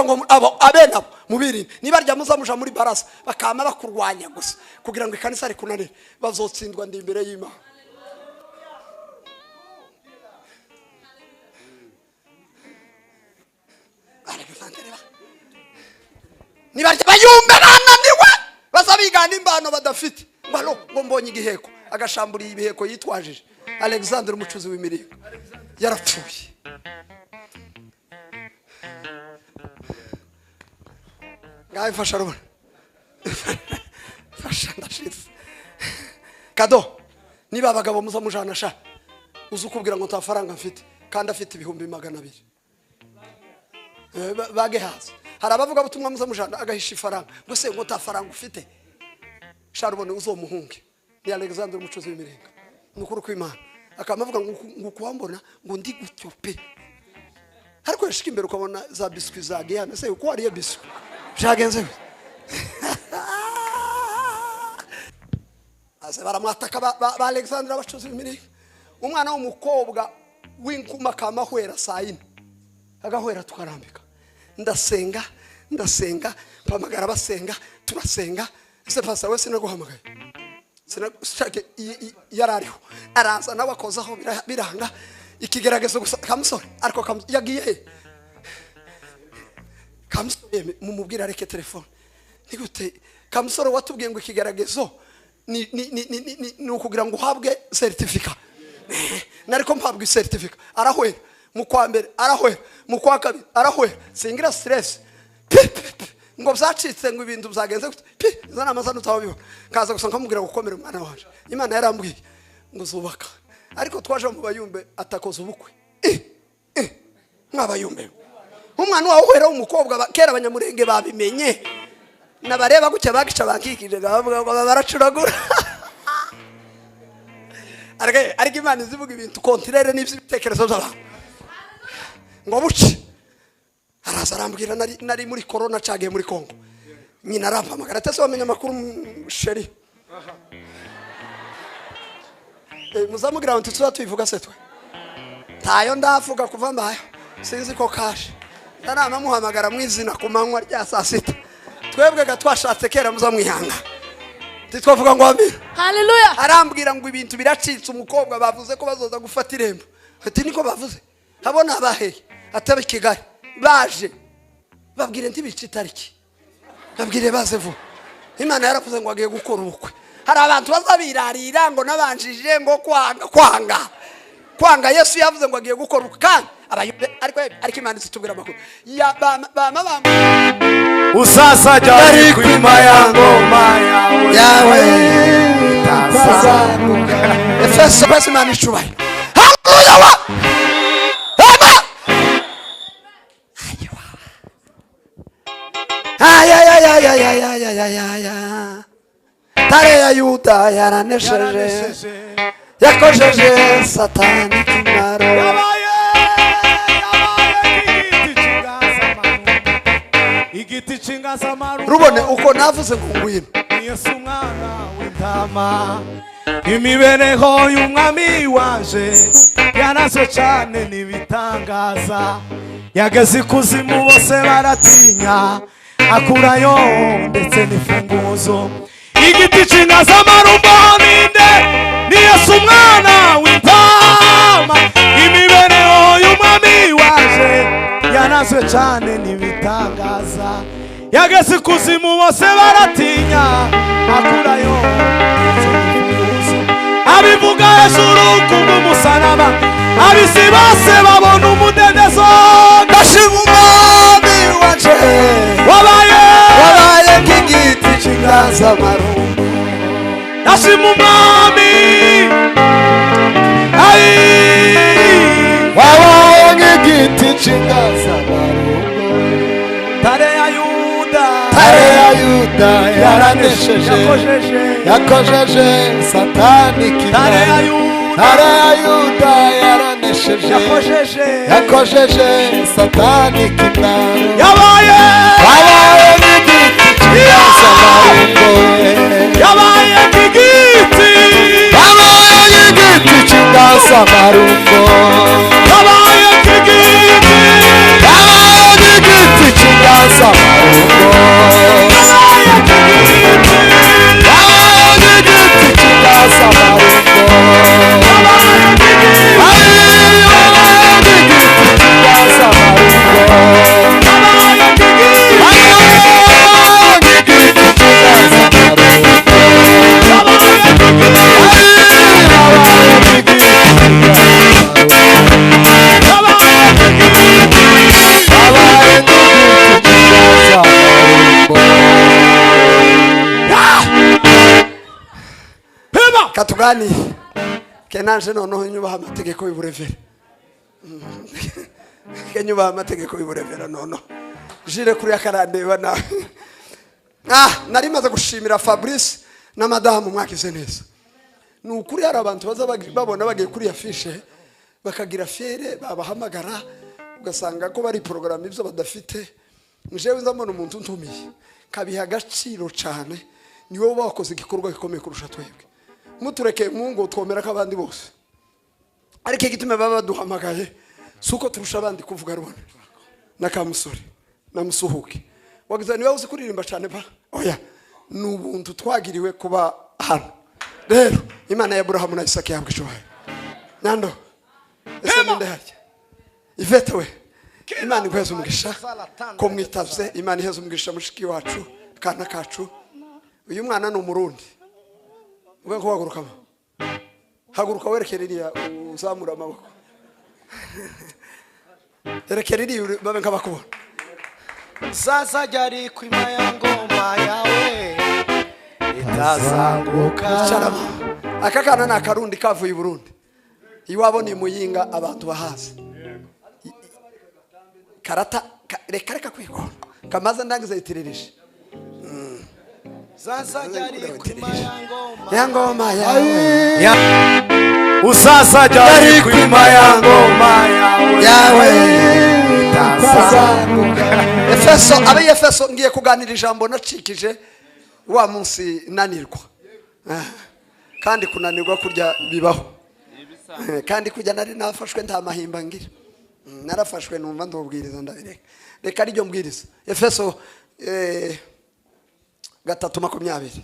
Ndavuga ngo abo abena mubiri nibarya muzamuja muri barasa bakama bakurwanya gusa kugira ngo ikanisa rikunanire bazotsindwa ndi imbere y'Imana. Nibarya bayumbe bananiwe bazabigana imbano badafite ngo alo ngo mbonye igiheko agashamburiye ibiheko yitwajije. Alexander umucuzi w'imiringa yarapfuye. Ngaye fasha rubona fasha ndashitse kado niba abagabo muzamujana sha uzukubwira ngo nta faranga mfite kandi afite 200,000 bage hazi. Hari abavuga butumwa muzamujana agahisha ifaranga ngo se ngo nta faranga ufite sha rubone uzomuhunge. Ni Alexander umucuzi w'imiringa nukuru kw'Imana akamavuga ngo kuwambona ngo ndi gutyo pe. Ariko yashika imbere ukabona za biscuit za Gihana se uko ariye biscuit byagenze ase baramwataka ba Alexander abacuzi b'imiringa. Umwana w'umukobwa w'inkuma kamahwera saa 4 agahwera tukarambika. Ndasenga ndasenga mpamagara basenga turasenga. Ese pastor we sinaguhamagaye sinashake yarariho araza nawe akozaho biranga ikigeragezo gusa kamusore ariko yagiye kamusore mumubwira areke telefone nigute kamusore watubwiye ngo ikigeragezo ni ni ni ni ukugira ngo uhabwe certificate nariko mpabwe certificate. Arahwera mu kwa mbere arahwera mu kwa kabiri arahwera singira stress ngo byacitse ngo ibintu byagenze gute zana amazana utabiba kaza gusa nkamubwira gukomera umwana wanje. Imana yarambwiye ngo zubaka ariko twaje mu bayumbe atakoze ubukwe mwabayumbe umwana wawe uhera umukobwa kera abanyamurenge babimenye nabareba gutya bagica bankikije bavuga ngo baracuragura. Ariko Imana izivuga ibintu contraire n'ibitekerezo by'abantu ngo buce. Araza arambwira nari muri corona cagiye muri Kongo nyina arampamagara ati ese wamenye amakuru sheri muzamugira ngo tuza tubivuga se twe tayo ndavuga kuva mbayo sinzi ko kashe ndarama muhamagara mwizina ku manywa rya saa 6 twebwe ga twashatse kera muzamwihanga titwavuga ngo amira. Haleluya. Arambwira ngo ibintu biracitse umukobwa bavuze ko bazoza gufata irembo ati niko bavuze habona abaheye atabe Kigali baje babwire ntibice itariki babwire baze vuba. Imana yaravuze ngo agiye gukora ubukwe. Hari abantu bazabirarira ngo nabanjije ngo kwanga kwanga kwanga. Yesu yavuze ngo agiye gukora ubukwe kandi abayumbe ariko Imana izitubwira amakuru ya bama usasa jari kwima ya ngoma yawe itazamuka. Efeso basi Imana icubaye. Haleluya wa Amen. Ay ay ay ay ay ay ay ay ay. Tare ya Yuda yaranesheje yakojeje Satani kimaro. Igiti cy'inganzamarumbo Rubone uko navuze ngo ngwino Yesu umwana w'intama imibereho y'umwami wanje yarazo cyane nibitangaza yageze ikuzimu bose baratinya akurayo ndetse n'ifunguzo. Igiti cy'inganzamarumbo ninde ni Yesu umwana w'intama imibereho y'umwami wanje yarazo cyane nibitangaza yageze ikuzimu bose baratinya akurayo ndetse n'ifunguzo. Abivuga hejuru kubw'umusaraba abisi bose babona umudendezo. Ndashima umwami wanje wabaye wabaye nk'igiti cy'inganzamarumbo. Ndashima umwami ai wabaye nk'igiti cy'inganzamarumbo. Tare ya Yuda Tare ya Yuda yaranesheje yakojeje Satani Tare ya kimaro. Yuda Tare ya Yuda yaranesheje yakojeje Satani kimaro. Yabaye wabaye nk'igiti cy'inganzamarumbo. Yabaye nk'igiti wabaye nk'igiti cy'inganzamarumbo. Yabaye nk'igiti wabaye nk'igiti cy'inganzamarumbo. Tuganire kenaje noneho nyubaha amategeko y'uburevera. Kenyubaha amategeko y'uburevera noneho jire kuri akarandeba nawe. Nari maze gushimira Fabrice na madamu, mwakize neza. Ni ukuri hari abantu baza babona bagiye kuri afishe bakagira fiere, babahamagara ugasanga ko bari porogaramu ibyo badafite. Njewe nzamubona umuntu ntumiye kabiha agaciro cyane, ni wowe wakoze igikorwa gikomeye kurusha twebwe. Mutureke mu ngo twomera ko abandi bose, ariko igituma baba baduhamagaye si uko turusha abandi kuvuga. Rubona n'akamusore namusuhuke wagize niba uzi kuririmba cyane pa oya, ni ubuntu twagiriwe kuba hano. Rero Imana ya Aburahamu na Isaka yabwa icyubahiro. Nando ese ninde harya? Ivete we, Imana iguheze umugisha ko mwitavye. Imana iheze umugisha mushiki wacu, kana kacu. Uyu mwana ni Umurundi. Ube ko hagurukamo, haguruka werekere iriya, uzamura amaboko, erekere iriya babe nk'abakubona. Sasa jari kwima ya ngoma yawe itazanguka. Icarama. Aka kana ni Akarundi kavuye i Burundi, iwabo ni Muyinga, abantu bahazi. Karata reka reka kwigona kamaze ndangiza yitiririje. Sasa jari kwima ya ngoma ya ngoma yawe. Usasa jari kwima ya ngoma yawe yawe itazanguka. Efeso, abe Efeso, ngiye kuganira ijambo nacikije wa munsi nanirwa. Kandi kunanirwa kurya bibaho. Kandi kujya nari nafashwe nta mahimba ngira. Narafashwe numva ndobwiriza ndabireka, reka ariryo mbwiriza. Efeso 3:20.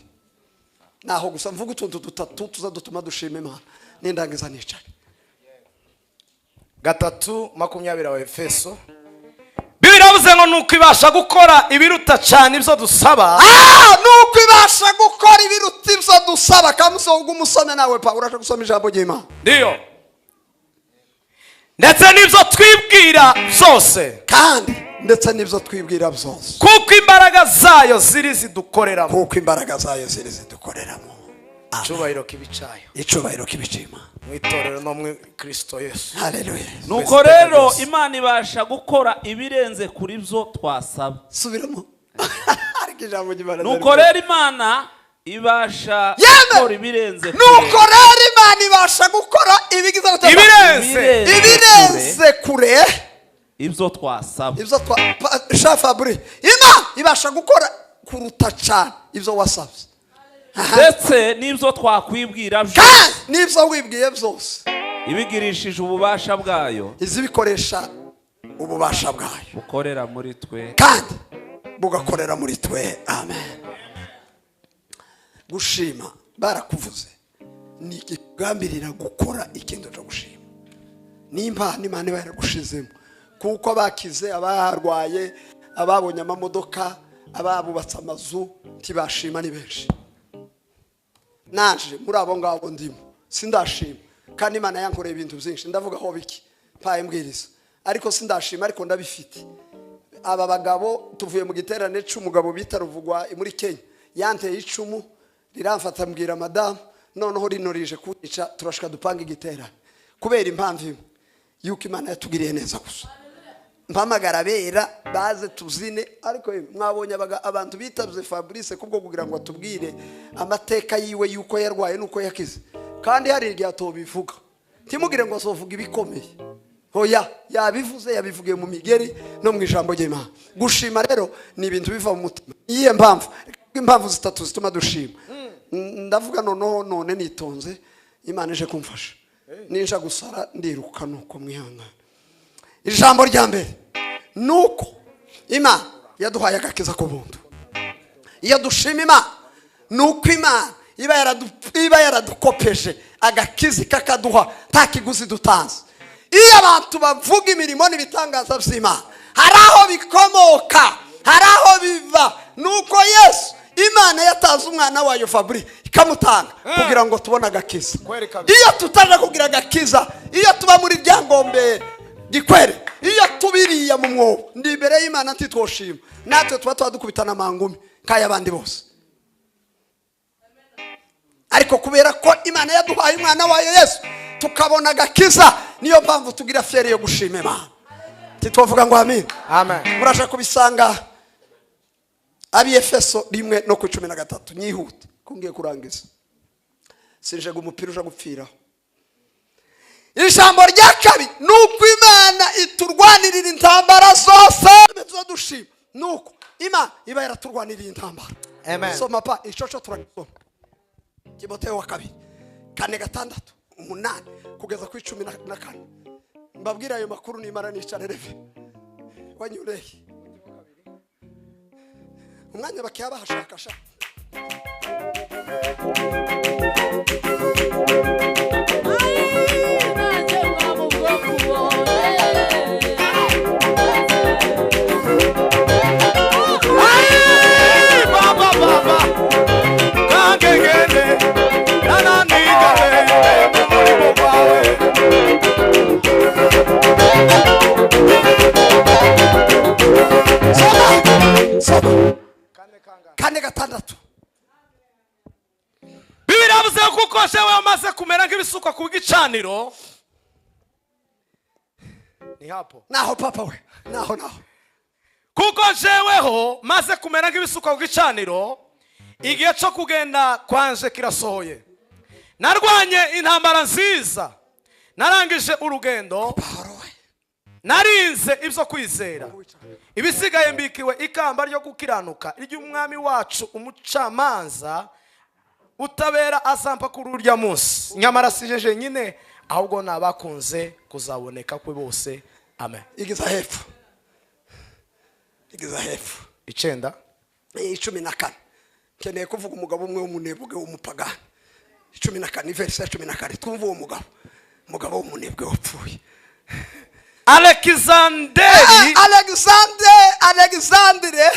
Naho gusa mvuga utuntu dutatu tuza dutuma dushima Imana, nindangiza nicare. 3:20 wa Efeso. Bibiri yavuze ngo nuko ibasha gukora ibiruta cyane ibyo dusaba. Nuko ibasha gukora ibiruta ibyo dusaba. Kamusoga umusome nawe pa urasha gusoma ijambo ry'Imana. Ndiyo, ndetse n'ibyo twibwira byose. Kandi ndetse n'ibyo twibwira byose. Kuko imbaraga zayo ziri zidukoreramo. Kuko imbaraga zayo ziri zidukoreramo. Amen. Icyubahiro kibicayo. Icubahiro kibicima. Mu itorero no mu Kristo Yesu. Haleluya. Nuko rero Imana ibasha gukora ibirenze kuri byo twasaba. Subiramo, ariko ijambo ry'Imana. Nuko rero Imana ibasha Yeme! gukora ibirenze kure. Nuko rero Imana ibasha gukora ibigize gute? Ibirenze. Ibirenze kure ibyo twasaba. Ibyo twa sha Fabri, Imana ibasha gukora kuruta cyane ibyo wasabye. Ndetse n'ibyo twakwibwira byose. Kandi n'ibyo wibwiye byose. Ibigirishije ububasha bwayo. Izibikoresha ububasha bwayo. Bukorera muri twe. Kandi bugakorera muri twe. Amen. Gushima barakuvuze ni ikigambirira gukora ikintu cyo gushima, ni impano Imana iba yaragushizemo, kuko abakize, abarwaye, ababonye amamodoka, ababubatse amazu ntibashima ni benshi. Naje muri abo ngabo ndimo, sindashima, kandi Imana yankoreye ibintu byinshi. Ndavuga aho biki mpaye mbwiriza, ariko sindashima, ariko ndabifite. Aba bagabo tuvuye mu giterane cy'umugabo bita Ruvugwa muri Kenya, yanteye icumu riramfata, mbwira madamu noneho rino rije kunyica, turashika dupanga igiterane kubera impamvu imwe yuko Imana yatugiriye neza gusa. Mpamagara abera baze tuzine, ariko mwabonye abantu bitabye Fabrice kubwo kugira ngo atubwire amateka yiwe yuko yarwaye nuko yakize. Kandi hari igihe atobivuga, ntimugire ngo azovuga ibikomeye. Hoya, yabivuze, yabivugiye mu migeri no mu ijambo ry'Imana. Gushima rero ni ibintu biva mu mutima. Iyihe mpamvu? Impamvu zitatu zituma dushima. Ndavuga noneho none nitonze, Imana ije kumfasha, ninja gusara ndiruka nuko mwihangana. Ijambo rya mbere nuko Imana yaduhaye agakiza ku buntu. Iyo dushima Imana nuko Imana iba yaradukopeje agakiza kakaduha nta kiguzi dutanze. Iyo abantu bavuga imirimo n'ibitangaza by'Imana, hari aho bikomoka, hari aho biva. Nuko Yesu, Imana yatanze umwana wayo Fabri, ikamutanga kugira ngo tubone agakiza. Kweri kabisa. Iyo tutaje kugira agakiza, iyo tuba muri Ryangombe gikwere, iyo tubiriya mu mwobo ndi imbere y'Imana, ntitwoshima. Natwe tuba twadukubitana amangumi nk'ay'abandi bose. Ariko kubera ko Imana yaduhaye umwana wayo Yesu tukabona agakiza, niyo mpamvu tugira fierté yo gushima Imana. Titwavuga ngo amen? Amen. Muraje kubisanga Ab'Efeso 1:13. Nyihute ko ngiye kurangiza, sinjega umupira uja gupfiraho. Ijambo rya kabiri ni uko Imana iturwanirira intambara zose. Tuba dushima ni uko Imana iba yaraturwaniriye intambara. Amen. Soma pa icoco, turagisoma. Timoteyo wa kabiri 4 6 8 kugeza ku 14. Mbabwire ayo makuru nimara nicara. Reve wanyureye umwanya bakiya bahashakasha. Baba, baba, kangengene, nananigale, mu murimo gwawe. Soma, soma 4 6. Bibiri yavuze ko kuko jewe wamaze kumera nk'ibisukwa ku gicaniro. Ni hapo. Naho papa we, naho, naho. Kuko jeweho maze kumera nk'ibisukwa ku gicaniro, igihe cyo kugenda kwanje kirasohoye. Narwanye intambara nziza, narangije urugendo, Pahoro we. narinze ibyo kwizera. Ibisigaye mbikiwe ikamba ryo gukiranuka, iry'Umwami wacu umucamanza utabera azampa kuri urya munsi. Nyamara si je jenyine, ahubwo n'abakunze kuzaboneka kwe bose. Amen. Igeza hepfo, igeza hepfo. 9. 14. Nkeneye kuvuga umugabo umwe w'umunebwe w'umupagani. 14, verse ya 14. Twumva uwo mugabo, umugabo w'umunebwe wapfuye. Alexanderi. Alexandre, Alexandre.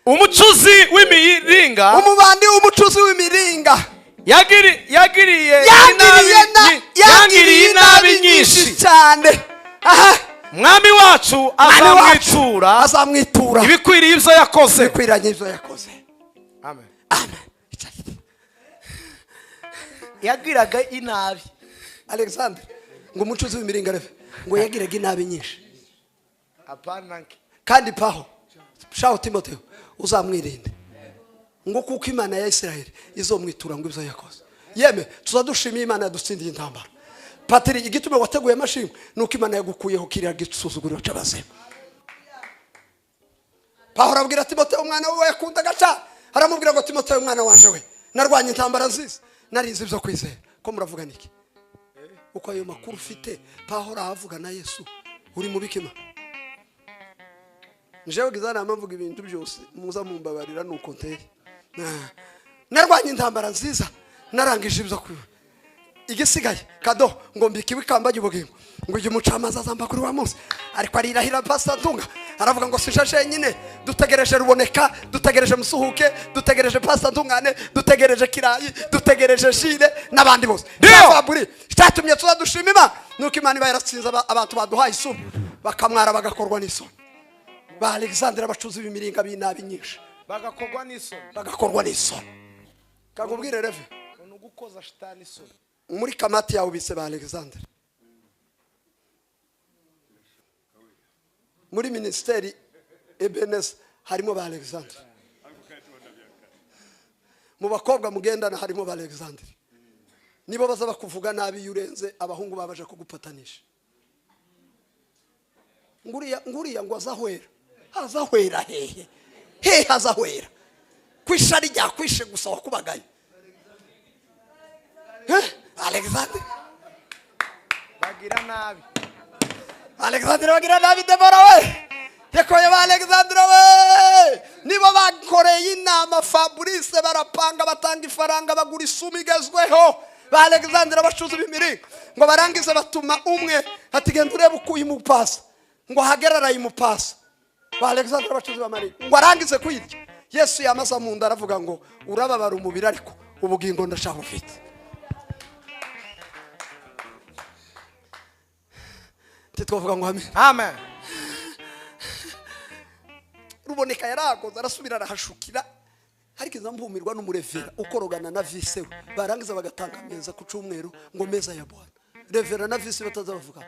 Umucuzi w'imiringa. Umubandi w'umucuzi w'imiringa. Yagiriye yangiriye inabi yangiriye inabi nyinshi cyane. Aha. Mwami wacu Mwami wacu azamwitura azamwitura ibikwiriye ibyo yakoze. Ibikwiranye ibyo yakoze. Amen. Amen. Yagiraga inabi. Alexandre ngo umucuzi w'imiringa, reve ngo yagiraga inabi nyinshi. Hapana. Kandi paho shaho Timoteyo uzamwirinde, ngo kuko Imana ya Isiraheli izomwitura ngo ibyo yakoze. Yeme tuzadushimiye Imana yadutsindiye intambara. Patiri, igituma wateguye amashimwe ni uko Imana yagukuyeho kiriya gisuzuguriro cy'abazima. Pawulo abwira Timoteyo umwana we yakundaga cyane, aramubwira ngo: "Timoteyo umwana wanje we, narwanye intambara nziza, narinze ibyo kwizera." Ko muravuga niki? Uko ayo makuru ufite, Pawulo ahavuga na Yesu uri mu bikima. Njewe giza nama mvuga ibintu byose muza mumbabarira nuko nteye. Narwanye intambara nziza, narangije ibyo kwiwe. Igisigaye kado ngo mbikiwe ikamba ry'ubugingo, ngo uyu mucamanza azamba kuri wa munsi. Ariko arirahira. Pastor Ntunga aravuga ngo sije jenyine, dutegereje Ruboneka, dutegereje Musuhuke, dutegereje Pastor Ntungane, dutegereje Kirayi, dutegereje Shire n'abandi bose. Ndio. Faburi cyatumye tuza dushima Imana nuko Imana iba yaratsinze abantu baduhaye isumu bakamwara, bagakorwa n'isoni. Ba Alexandre abacuzi b'imiringa b'inabi nyinshi. Bagakorwa n'isoni. Bagakorwa n'isoni. Kakubwire reve. Ni ugukoza shitani isoni. Muri kamati yawe ubitse ba Alexandre, muri minisiteri Ebeneza harimo ba Alexandre, mu bakobwa mugendana harimo ba Alexandre. Nibo baza bakuvuga nabi iyo urenze abahungu babaje kugupatanisha. Nguriya, nguriya ngo azahwera, azahwera hehe? Hehe azahwera kwishari ryakwishe gusa wakubagaye. Eh? Alexandre. Bagira nabi. Alexandre bagira nabi. Debora we, yakoye ba Alexandre we, nibo bakoreye inama Fabrice, barapanga, batanga ifaranga, bagura isumu igezweho. Ba Alexandre bacuza ibimiringa, ngo barangize batuma umwe ati: "Genda urebe uko uyimupasa." Ngo ahagarara arayimupasa. Ba Alexandre bacuza b'amaringa, ngo arangize kuyirya, Yesu yamaze mu nda aravuga ngo: "Urababara umubiri, ariko ubugingo ndashaka ufite." Titwavuga ngo amen? Amen. Ruboneka yaragoze, arasubira arahashukira. Ariko iza mbumirwa n'umurevera ukorogana na vice we, barangiza bagatanga meza ku cyumweru ngo meza ya Bwana. Revera na vice batazabavuga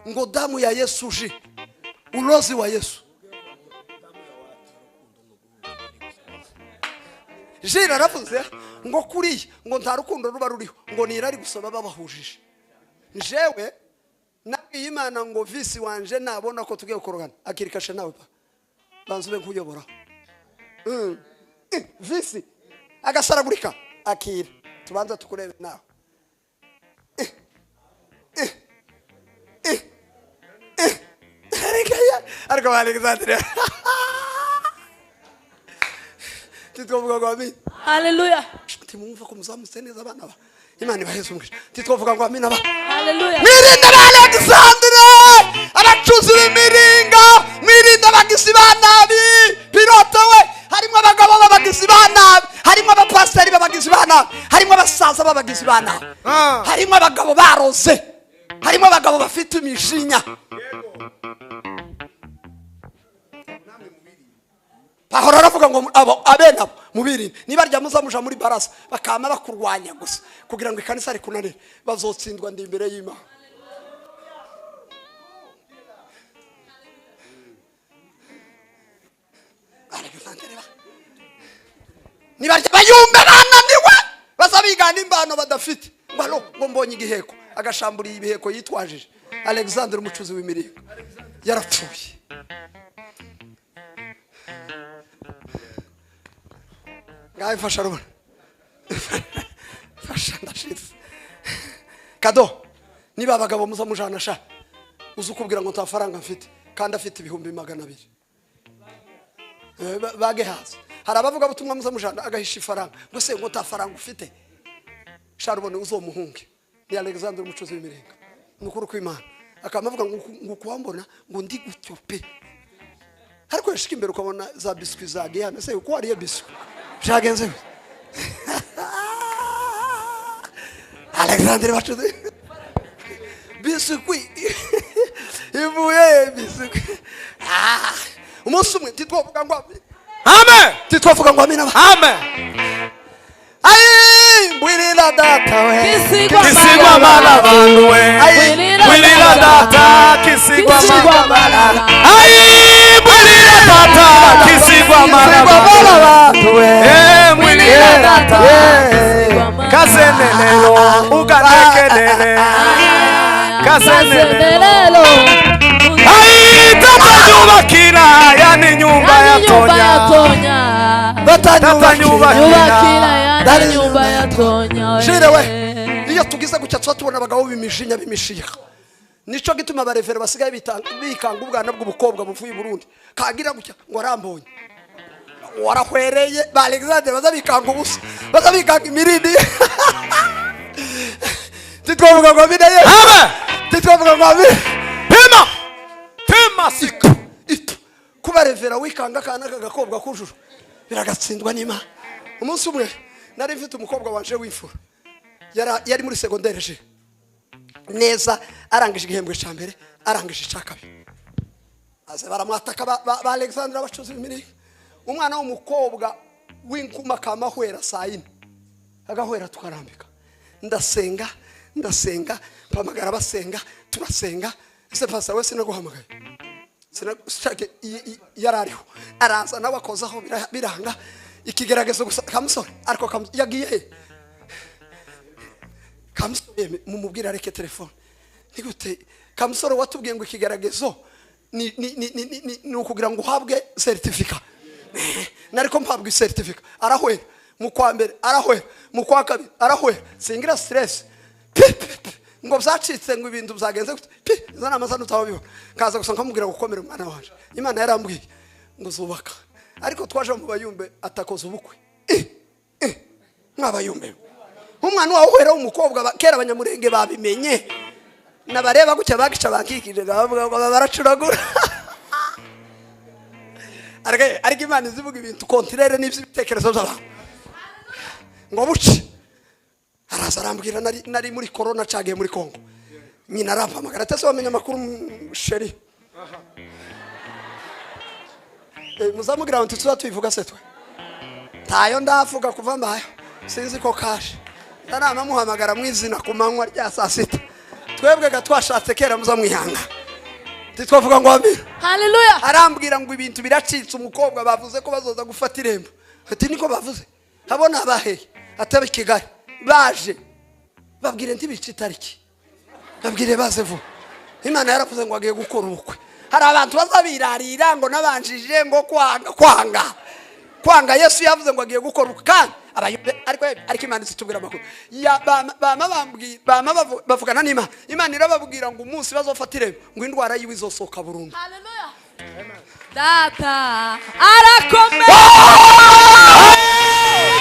ngo damu ya Yesu ji ulozi wa Yesu. Jira aravuze ngo kuriya ngo nta rukundo ruba ruriho, ngo ni irari gusa baba bahujije. Jewe nabwiye Imana ngo visi wanje nabona ko tugiye gukorogana akirikashe nawe pa banze ube nkuyobora. Visi agasaragurika akira tubanza tukurebe nawe. Ariko Alexandre titwovuga ngo amina. Haleluya. Timumva ko muzamutse neza abana ba Imana ibaheze umugisha. Titwovuga ngo amina ba. Haleluya. Mwirinde ba Alexandre abacuzi b'imiringa, mwirinde abagizi ba nabi. Pilote we harimo abagabo b'abagizi ba nabi, harimo abapasiteri b'abagizi ba nabi, harimo abasaza b'abagizi ba nabi, harimo abagabo baroze, harimo abagabo bafite imishinya. Pahora aravuga ngo abo abena mubirinde niba rya muzamuja muri barasa bakama bakurwanya gusa kugira ngo ikanisa rikunanire, bazotsindwa ndi imbere y'Imana. Niba rya bayumbe bananiwe bazabigana imbano badafite ngo alo ngo mbonye igiheko, agashamburiye ibiheko yitwajije. Alexandre umucuzi w'imiringa yarapfuye. Ngaho mfasha rubona. Mfasha ndashize. Kado niba abagabo muza mujana sha uzukubwira ngo nta faranga mfite kandi afite 200,000. Bage hazi. Hari abavuga butumwa muza mujana agahisha ifaranga ngo se ngo nta faranga ufite. Sha rubone uzomuhunge. Ni Alexandre umucuzi w'imiringa. Nukuru kw'Imana. Akamavuga ngo kuwambona ngo ndi gutyo pe. Ariko yashika imbere ukabona za biscuit zagiye hano se uko wariye biscuit. Byagenze bite? Alexandre bacuze biscuit ivuye biscuit. Umunsi umwe titwovuga ngo amen, titwovuga ngo amina. Amen. Ai mbwirira data we kisigwa mala bantu we, mbwirira data kisigwa mala. Ai mbwirira data kisigwa mala bantu we, mbwirira data kazenelelo ugatekelele kazenelelo. Ai tata nyubakira yani nyumba ya Tonya, tata nyubakira yani nyumba ya Tonya. Shire we iyo tugize gucya tubona abagabo b'imishinya b'imishiha. Nico gituma abarevera basigaye bikanga ubwana bw'ubukobwa buvuye i Burundi kagira gucya ngo arambonye warahwereye ba Alexandre bazabikanga ubusa, bazabikanga imirindi. Titwovuga ngo amina ye. Amen. Titwovuga ngo amina. Pema pema sika itu kuba revera wikanga kana kagakobwa kujuru biragatsindwa n'Imana. Umunsi umwe nari mfite umukobwa wanje w'imfura yari muri secondaire je neza, arangije igihembwe cya mbere, arangije icya kabiri, aze baramwataka ba Alexandre abacuzi b'imiringa. Umwana w'umukobwa w'inkuma kamahwera saa 4 agahwera tukarambika. Ndasenga ndasenga mpamagara basenga turasenga. Ese pastor we sinaguhamagaye sinashake yarariho araza nawe akozaho biranga ikigeragezo gusa kamusore. Ariko yagiye he kamusore mumubwira areke telefone. Nigute kamusore watubwiye ngo ikigeragezo ni ukugira ngo uhabwe certificat. Nariko mpabwa certificat. Arahwera mu kwa mbere, arahwera mu kwa kabiri, arahwera singira stress ngo byacitse ngo ibintu byagenze gute pi zana amazana utababiho. Kaza gusa nkamubwira gukomera umwana wanje. Imana yarambwiye ngo zubaka. Ariko twaje mu bayumbe atakoze ubukwe. Mwabayumbe umwana wawe uhera w'umukobwa kera abanyamurenge babimenye nabareba gutya bagica bakikije bavuga ngo baracuragura. Ariko Imana izivuga ibintu contraire n'iby'ibitekerezo by'abantu ngo buce. Araza arambwira nari muri corona cagiye muri Kongo. Nyina arampamagara ati ese wamenye amakuru sheri? Muzamugira ngo tuza tubivuga se twe. Tayo ndavuga kuva mbayo sinzi ko kashe ndarama muhamagara mwizina ku manywa rya saa sita twebwe gatwashatse kera muza mwihanga titwavuga ngo amina. Haleluya. Arambwira ngo ibintu biracitse umukobwa bavuze ko bazoza gufata irembo. Ati niko bavuze abona abahe ataba Kigali baje babwire ntibice itariki babwire baze vuba. Imana yaravuze ngo agiye gukora ubukwe. Hari abantu bazabirarira ngo nabanjije ngo kwanga kwanga kwanga. Yesu yavuze ngo agiye gukora ubukwe kandi ariko ariko Imana isitubwira amakuru ya bama bambwira bama bavugana n'Imana. Imana irababwira ngo umunsi bazofata irembo ngo indwara yiwe izosohoka burundu. Haleluya. Data arakomeye.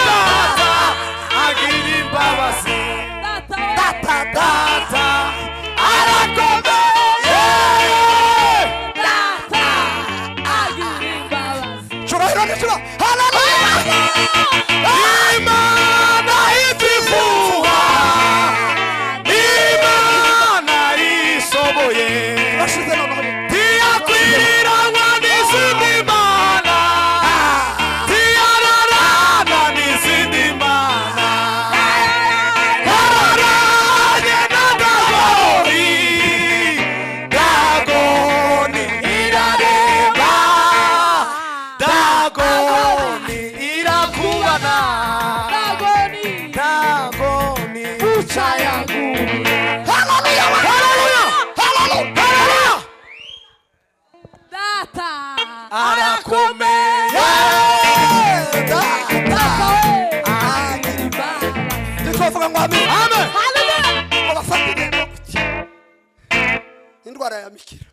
Data agira imbabazi. Data Data arakomeye. Data agira imbabazi. Cyubahiro n'icubahiro. Haleluya. Imana itivuga, Imana ishoboye, Bashize noneho. ntiyakwiriranywa n'izindi mana, ntiyararana n'izindi mana, yararanye na Dagoni, Dagoni irareba, Dagoni irakubana, Dagoni Dagoni ucayaguye. Haleluya. Haleluya! Haleluya! Data arakomeye. Data we agira imbabazi. Titwavuga ngo amina. Amen. Haleluya. Ngo bafate irembo gutya. Indwara ya mikira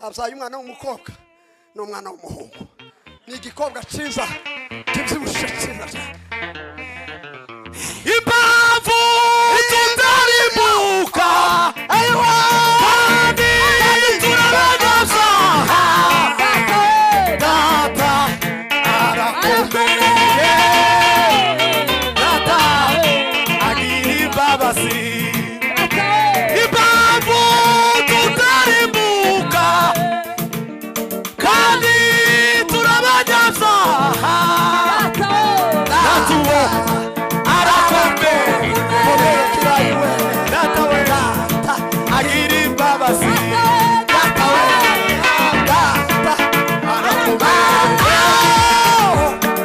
abyaye umwana w'umukobwa n'umwana w'umuhungu. Ni igikobwa cyiza kibyibushe cyiza cyane. Impamvu tutaribuka kandi turabanyabyaha, Data we Data arakomeye, Data agira imbabazi. Data we Impamvu tutaribuka kandi turabanyabyaha, Data we Data uwo arakomeye, Data we agira imbabazi. Data we Data arakomeye,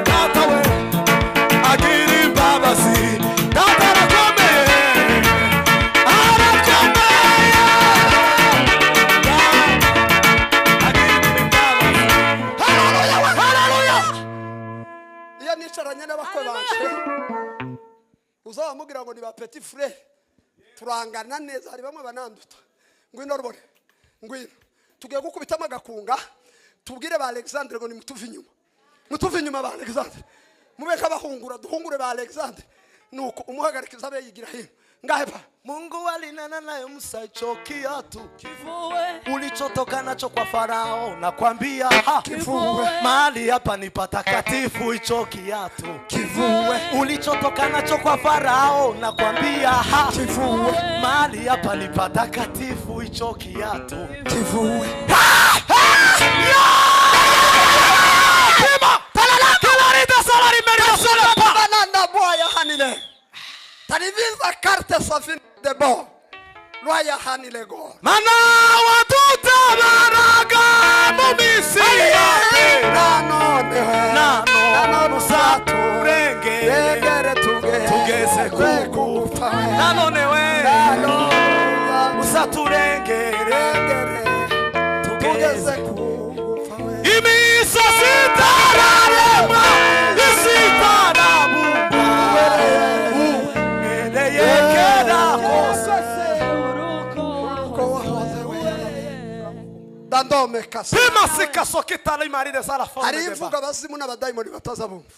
Data we agira imbabazi. Data arakomeye, arakomeye, Data agira imbabazi. Haleluya! Iyo nicaranye n'abakwe banje uzabamubwira ngo ni ba petit frere turangana neza. Hari bamwe bananduta. Ngwino rubone, ngwino tugiye gukubitamo agakunga tubwire ba Alexandre ngo nimutuve inyuma, mutuve inyuma ba Alexandre, mubeke abahungura duhungure ba Alexandre. Nuko umuhagarikiza abe yigira hino ngahe pa. Mungu alinena naye Musa, hicho kiatu Kivue ulichotoka nacho kwa Farao, nakwambia ha, Kivue. mahali hapa ni patakatifu. Hicho kiatu Kivue ulichotoka nacho kwa Farao, nakwambia ha, Kivue mahali hapa ni patakatifu. Hicho kiatu kivue. Banana boya hanile tariviza carte safine de bon lwaya hanile go mana watutabaraga mu Misiri nanone nanone uzaturengere regere tugeze kugupfa nanone we nanone uzaturengere regere tugeze tugeze kugupfa imisozi itararemwa isi itarabumbwa uhereye kera kose ko wahoze we dandome kasa hari imvugo abazimu n'abadayimoni bataza bumva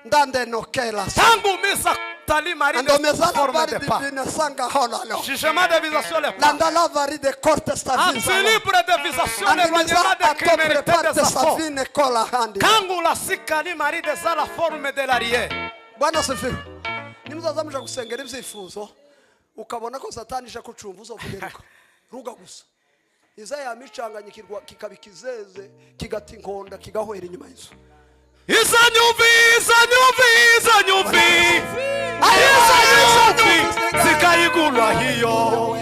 ndande nokela tangu misa tali andomeza la forme vari de pas divine sanga holalo jugement de visation les pas landa la vari de corte stavisa Anti-libre de visation andomeza l'éloignement de atopre criminalité parte des affaires savine kola handi kangu la sikali mari des la forme de l'arrière. Bwana sifiwe. Nimuzaza muja gusengera ibyifuzo ukabona ko satani ije kucumva uzovuge ruga ruga gusa iza yamicanganyikirwa kikaba ikizeze kigata inkonda kigahwera inyuma y'inzu. Izo nyumvi, izo nyumvi, izo nyumvi, izo nyumvi zikayigurwa hiyo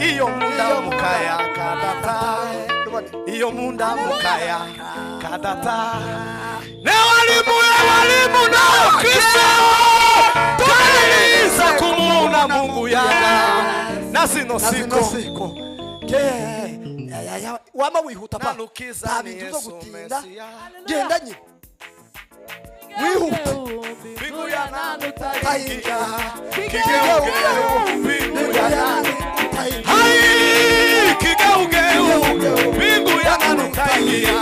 iyo munda mukaya kadata, iyo munda mukaya kadata. Ne walimu, ya walimu na Kristo twaliza kumuna Mungu yaga na sino siko siko ke ya, ya, ya. Wama wihuta pa, Nanukiza nta ni bintu byo Yesu gutinda. Mesiya. Genda nyine wihute. Mbingu ya nani Utaingia. Kigeugeu, mbingu ya nani Utaingia. Hai, kigeugeu, mbingu ya nani utaingia?